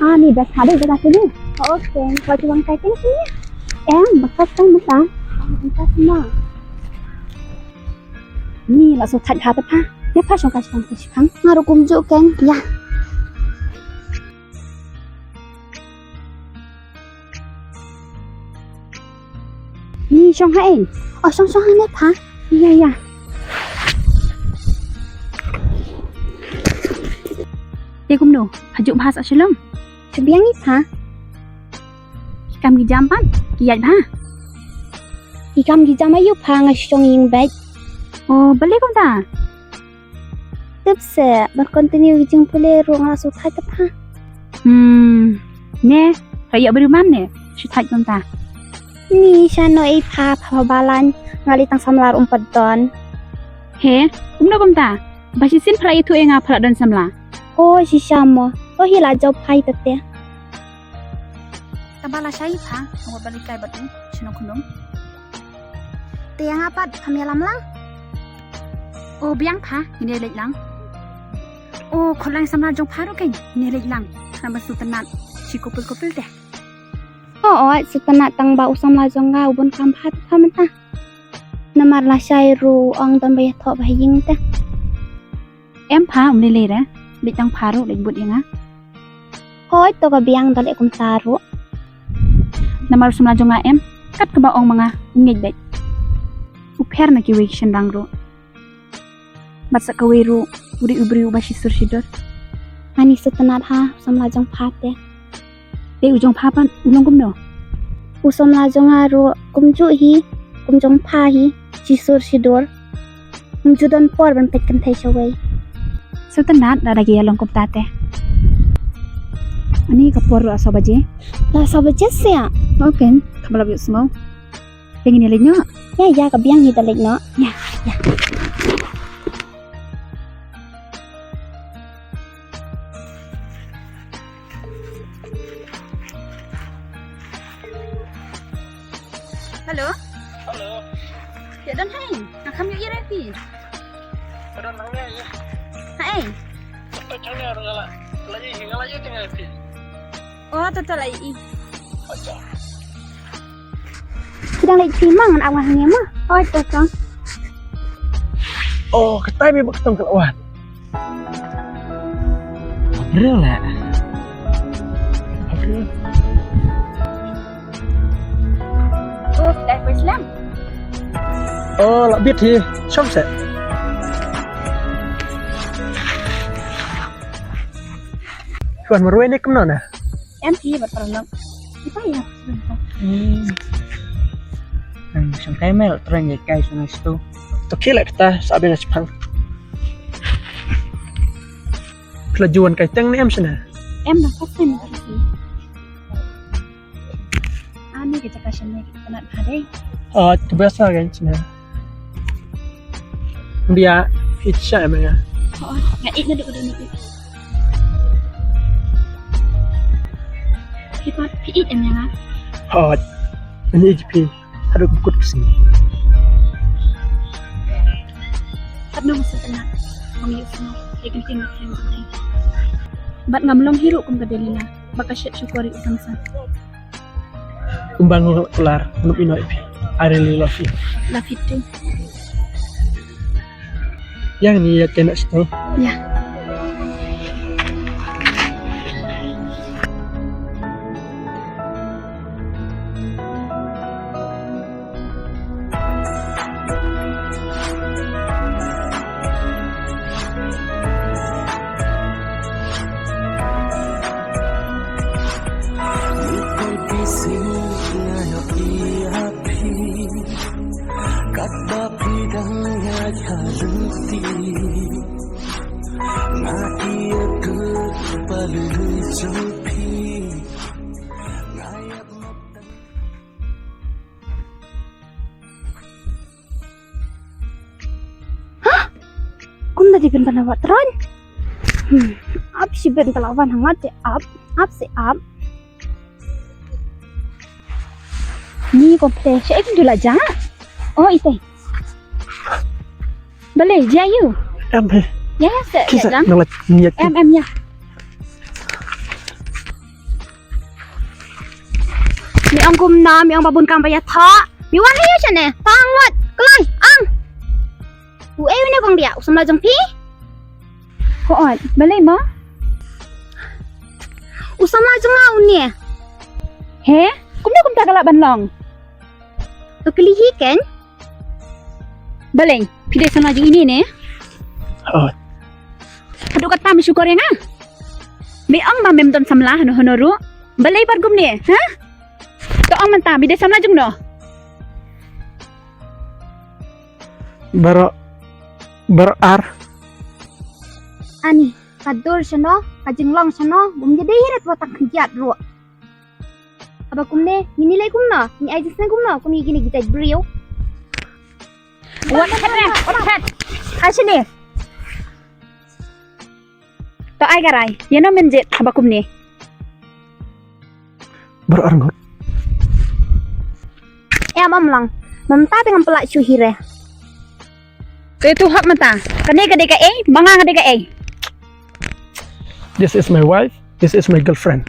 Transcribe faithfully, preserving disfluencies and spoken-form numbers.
Ah, ni best ha dei jaka sini. Okay, kau cuba kai ting sini. Em, bakat kan mata. Bakat ma. Ni la so thait ha ta pha. Ya pha shong kai shong kai shong. Nga ruh kumjuh kan. Ya. Ni shong ha eng. Oh, shong shong ha ne pha. Ya, ya. Te kumno, ha juk bha sa shalom. Shu biang i pha. Ki kam ki jam pat ki ïaid bha. Ki kam ki jam aïu pha, nga shong ïing bad. Oh, balei kumta? Tip se ban continue ki jingpule ruh nga la shu thait ta pha. Hmm. Ne, ka ïa beri man ne shu thait kumta. Ni shano ei pha, pha balan nga li tang samla ruh um pat don. He, kumno kumta? Ba shisien phra ïathuh ïa nga phra don samla. Hooid shisha mo. To hi la jop phai ta te. Kaba lashai pha, nga wat balikai bad u, shano khnum. Te ïa nga pat pham ïalam lang. O biang pha, ngin ïa leit lang. O khot lang samla jong pha ruh kein, ngin ïa leit lang. Namar sngewtynnat shi couple couple te. O, o, sngewtynnat tang ba u samla jong nga u bun kam pha te pha mynta. Namar lashai ruh ong don ba ïathoh ba ha ïing te. Em pha, um lei lei re. Leit tang pha ruh leit bud ïa nga. Hooid to ka biang, da leh kumta ruh. Namar u samla jong nga em, kat kaba ong ma nga, u ngeit beit. U pher na kiwei ki shynrang ruh. Bad sa kawei ruh, u dei u briew uba shisur shidur. Ani sngewtynnat ha u samla jong pha te. Te u jong pha pat u long kumno? U samla jong nga ruh kumjuh hi, kum jong pha hi, shisur shidur. Um ju don por ban peit kynthei shawei. Sngewtynnat lada ki ïa long kumta te. Ani ka por ruh la saw baje. La saw baje seh. Okay, kaba la ïohsngew. Te ngin ïa leit noh. Ïa, ïa, ka biang ngi da leit noh. Ïa, ïa. Hello. Hello. Ïa don ha ïing. Nga kham ïohi ïa phi. Ïa don hangne ïa. Ha ïing. Peit hangne ruh nga la, la ïohi, nga la ïohi te nga ïa phi. Oh, to to la ïohi. Acha. Ki dang leit phi ma, ngan ap nga hangne ma. Hooid to to. Oh, katai me bak tong ka la wan. Briew la. Briew. Oh, dai poi slem. Oh, la bit hi. Shong seh. Ki wan marwei ne kumno na? Em phi bad paralok. Kita ya. Hmm. Nang shong kai mel, terang ya kai shong sto. To khie la kata, sa bena chipang. Phi la ju wan kai teng ne em shane? Em da first time ka isi. Ani ka jaka shane ka tnat bha dei. Oh, tu biasa kan shane. Bia phi sha em ya. Oh, nga ik na duk duk. Phi pat phi ik em ya nga. Oh, ani ik phi. Haduh ka kut ka sngi. Katno nga sngewtynnat ba nga ïohsngew ïa ka ktien ka thiang jong phi. Bad ngam long hi ruh kum ka Delila ba ka shet shukor ïa u Samson. Kumba nga kular, ngam ïohi ïa phi. I really love you. Love you too. Ïa ngin ïa kynnoh shatei. Ïa. Katba phi dang ïaid ha lynti, nga ïathuh ba lei jong phi. Nga ïap. Hah? Kumta dei ban ban wat tron. Hmm. Ap shi ban tala wan hangat te ap. Ap se ap. Ni ko ple she ek dula jang. Oh ite. Bale jia yu. Em he. Ya ya se. Kisa jang. Nang la ni ya. Em em ya. Ong kumno, mi ong ba bun kam ba ïa tha. Mi wan ïa shane. Tang wat. Kloi. Ang. U ei une bang dia. U samla jong phi. Ko ot. Balei mo? U samla jong nga une. He? Kumno kumta ka lah ban long? To kylli hi ken. Balei, phi dei samla jong ine ne? Oh. Haduh katta me shukor ïa nga. Me ong ba mem don samla hano hano ruh. Balei bar kumne, ha? To ong mynta, me dei samla jong no? Baroh, baroh ar. Ani, ka dur shano, ka jinglong shano, bym ïadei hi rat wa tang khyndiat ruh. Haba kumne, ngin ïaleh kumno, ngin ai jingïaseng kumno, kum ïa kine ki jait briew. Wat het re, wat het. Ai shane. To ai ka rai, ïano men jied haba kumne. Baroh ar ngut. Em, em lang. Mynta te ngam pynlah shuh hi re. Te to hap mynta. Kane ka dei kaei, ma nga nga dei kaei. This is my wife, this is my girlfriend.